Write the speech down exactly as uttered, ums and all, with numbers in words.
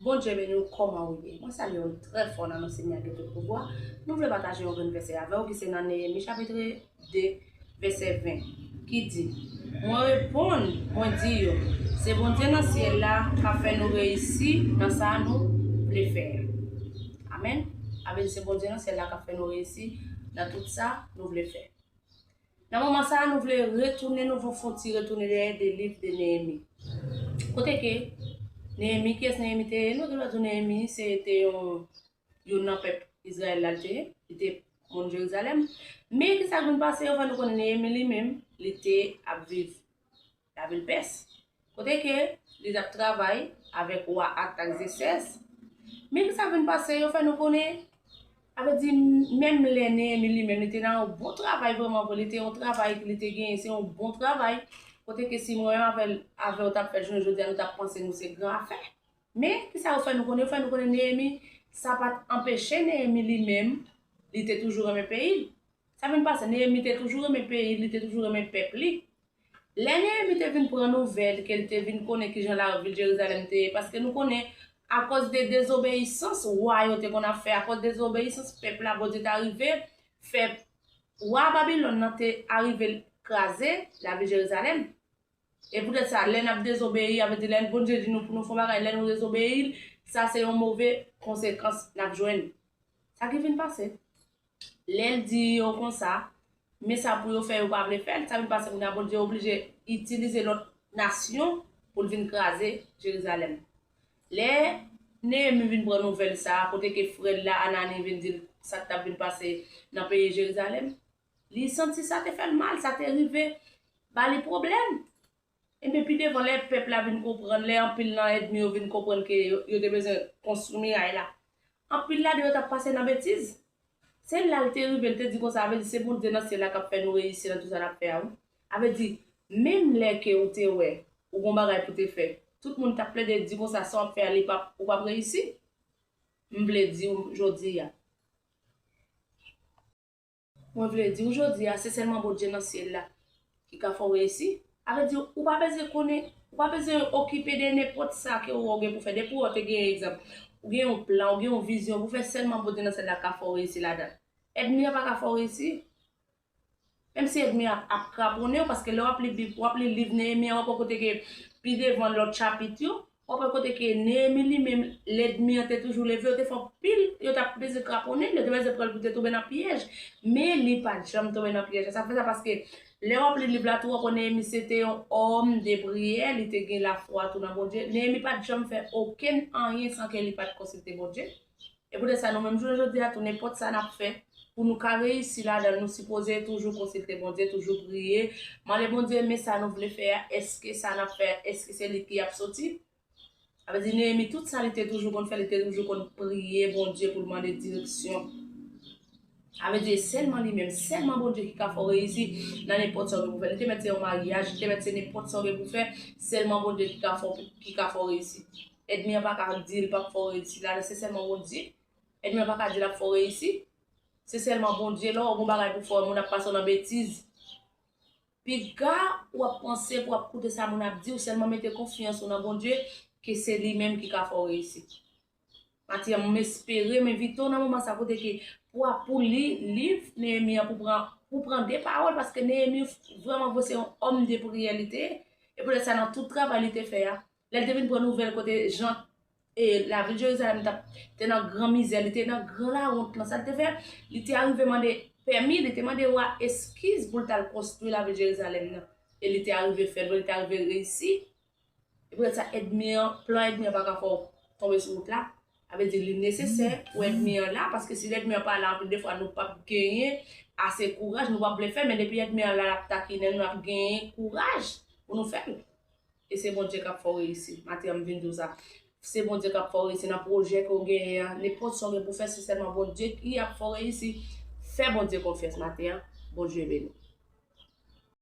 Bondye beni w, kòman w ye? Mwen salye w trè fò nan non Senyè ki tout pouvwa. Nou vle pataje yon grenn vèsè avè w ki se nan Neyemi chapit de, vèsè ven, ki di, Mwen reponn, mwen di yo, se Bondye nan syèl la k ap fè nou reyisi nan sa nou vle fè a. Amèn. Sa vle di se Bondye nan syèl la k ap fè nou reyisi nan tout sa nou vle fè. Nan moman sa a, nou vle retounen, nou vle fon ti retounen dèyè de liv de Neyemi. Kote ke Neyemi, kiyès Neyemi te ye? Nou te dwe di Neyemi se te yon, youn nan pèp Izrayèl la l te ye, li te moun Jerizalèm. Men ki sa k vin pase, yo fè nou konnen Neyemi li menm, li te ap viv lavil Pès. Kote ke li t ap travay avèk wa Atakzesès. Men ki sa vin pase, yo fè nou konnen, sa vle di, menm lè Neyemi li menm, li te nan yon bon travay vrèman vre, li te yon travay ke li te genyen, se yon bon travay. Kote ke si mwen menm avè, avè w t ap fè jounen jodi a, nou t ap panse nou se gran afè. Men ki sa yo fè nou konnen? Yo fè nou konnen Neyemi, sa pa t anpeche Neyemi li menm, li te toujou renmen peyi l. Sa vin pase, Neyemi te toujou renmen peyi l, li te toujou renmen pèp li. Lè Neyemi te vin pran nouvèl ke l te vin konnen kijan lavil Jerizalèm te ye, paske nou konnen, akòz de dezobeyisans wa yo te konn ap fè, akòz dezobeyisans pèp la, Bondye ta rive fè wa Babilòn nan te arive kraze lavil Jerizalèm. E poutèt sa, lè n ap dezobeyi, sa vle di lè Bondye di nou pou nou fè yon bagay, lè nou dezobeyi l, sa se yon move konsekans n ap jwenn. Sa ki vin pase? Lè l di yo konsa, men sa pou yo fè, yo pa vle fè l, sa vin pase kounye a Bondye oblije itilize lòt nasyon pou l vin kraze Jerizalèm. Lè Neyemi vin pran nouvèl sa a, kote ke frè l la, Anani, vin di l sa k t ap vin pase nan peyi Jerizalèm, li santi sa te fè l mal, sa te rive ba li pwoblèm. Ebyen, pi devan, lè pèp la vin konprann, lè anpil nan ènmi yo vin konprann ke yo, yo te bezwen konstwi miray la, anpil ladan yo t ap pase nan betiz. Se la l te rive, l te di konsa, sa vle di se Bondye nan syèl la k ap fè nou reyisi nan tout sa n ap fè a, wi. Sa vle di, menm lè ke ou te wè, ou gon bagay pou te fè, tout moun t ap plede di konsa, sa w ap fè a, li p ap, ou p ap reyisi. M vle di w jodi a. Mwen vle di w jodi a, se sèlman Bondye nan syèl la ki ka fè w reyisi. Sa vle di, ou pa bezwen konnen, ou pa bezwen okipe de nenpòt sa ke w gen pou fè. Depi w te gen egzanp, ou gen yon plan, ou gen yon vizyon pou fè, sèlman Bondye nan syèl la ka fè w reyisi ladan l. Ènmi an pa ka fè w reyisi. Menm si ènmi an ap, ap kraponnen w, paske lè w ap li Bib, w ap li liv Neyemi an, w ap wè kote ke pi devan lòt chapit yo, w ap wè kote ke Neyemi li menm, lènmi an te toujou leve, yo te fè anpil, yo t ap bezwen kraponnen l, yo te bezwen pran l pou te tonbe nan pyèj. Men li pa t janm tonbe nan pyèj la. Sa fè sa paske lè w ap li liv la tou, w ap wè Neyemi se te yon òm de priyè, li te gen lafwa tou nan Bondye. Neyemi pa t janm fè okenn anyen san ke li pa t konsilte Bondye. E poutèt sa, nou menm jounen jodi a tou, nenpòt sa n ap fè, pou nou ka reyisi ladan l, nou sipoze toujou konsilte Bondye, toujou priye, mande Bondye, men sa nou vle fè a, èske sa n ap fè a, èske se li ki ap soti? Sa vle di, Neyemi, tout sa li te toujou konn fè, li te toujou konn priye Bondye pou l mande direksyon. Sa vle di, e sèlman li menm, sèlman Bondye ki ka fè w reyisi nan nenpòt sa w gen pou fè. Li te mèt se yon maryaj, li te mèt se nenpòt sa w gen pou fè, sèlman Bondye ki ka fè w, ki ka fè w reyisi. Ènmi an pa ka di l p ap fè w reyisi la, se sèlman Bondye. Ènmi an pa ka di l ap fè w reyisi. Se sèlman Bondye, lè w gon bagay pou fè, moun ap pase w nan betiz. Piga w ap panse pou w ap koute sa moun ap di w, sèlman mete konfyans ou nan Bondye, ke se li menm ki ka fè w reyisi. Maten an, m espere, m envite w nan moman sa kote ke pou w ap pou li liv Neyemi an, pou pran, pou pran de pawòl, paske Neyemi vrèman vre se yon òm de priyè li te ye. E poutèt sa, nan tout travay li te fè a, lè l te vin pran nouvèl kote jan e lavil Jerizalèm t ap, te nan gran mizè, li te nan gran lawont lan. Sa l te fè? Li te arive mande pèmi, li te mande wa eskiz pou l t al konstwi lavil Jerizalèm nan. E li te arive fè l, li te arive reyisi. E poutèt sa, ènmi an, plan ènmi an pa ka fè w tonbe sou wout la. Sa vle di li nesesè pou ènmi an la, paske si ènmi an pa la, anpil de fwa nou p ap genyen ase kouraj, nou p ap vle fè, men depi ènmi an la, l ap takinen nou, n ap genyen kouraj pou nou fè l. E se Bondye k ap fè w reyisi. Maten an, m vin di w sa. Se Bondye k ap fè w reyisi nan pwojè ke w genyen an. Nenpòt sa w gen pou fè, se sèlman Bondye ki ap fè w reyisi. Fè Bondye konfyans maten an. Bondye beni w.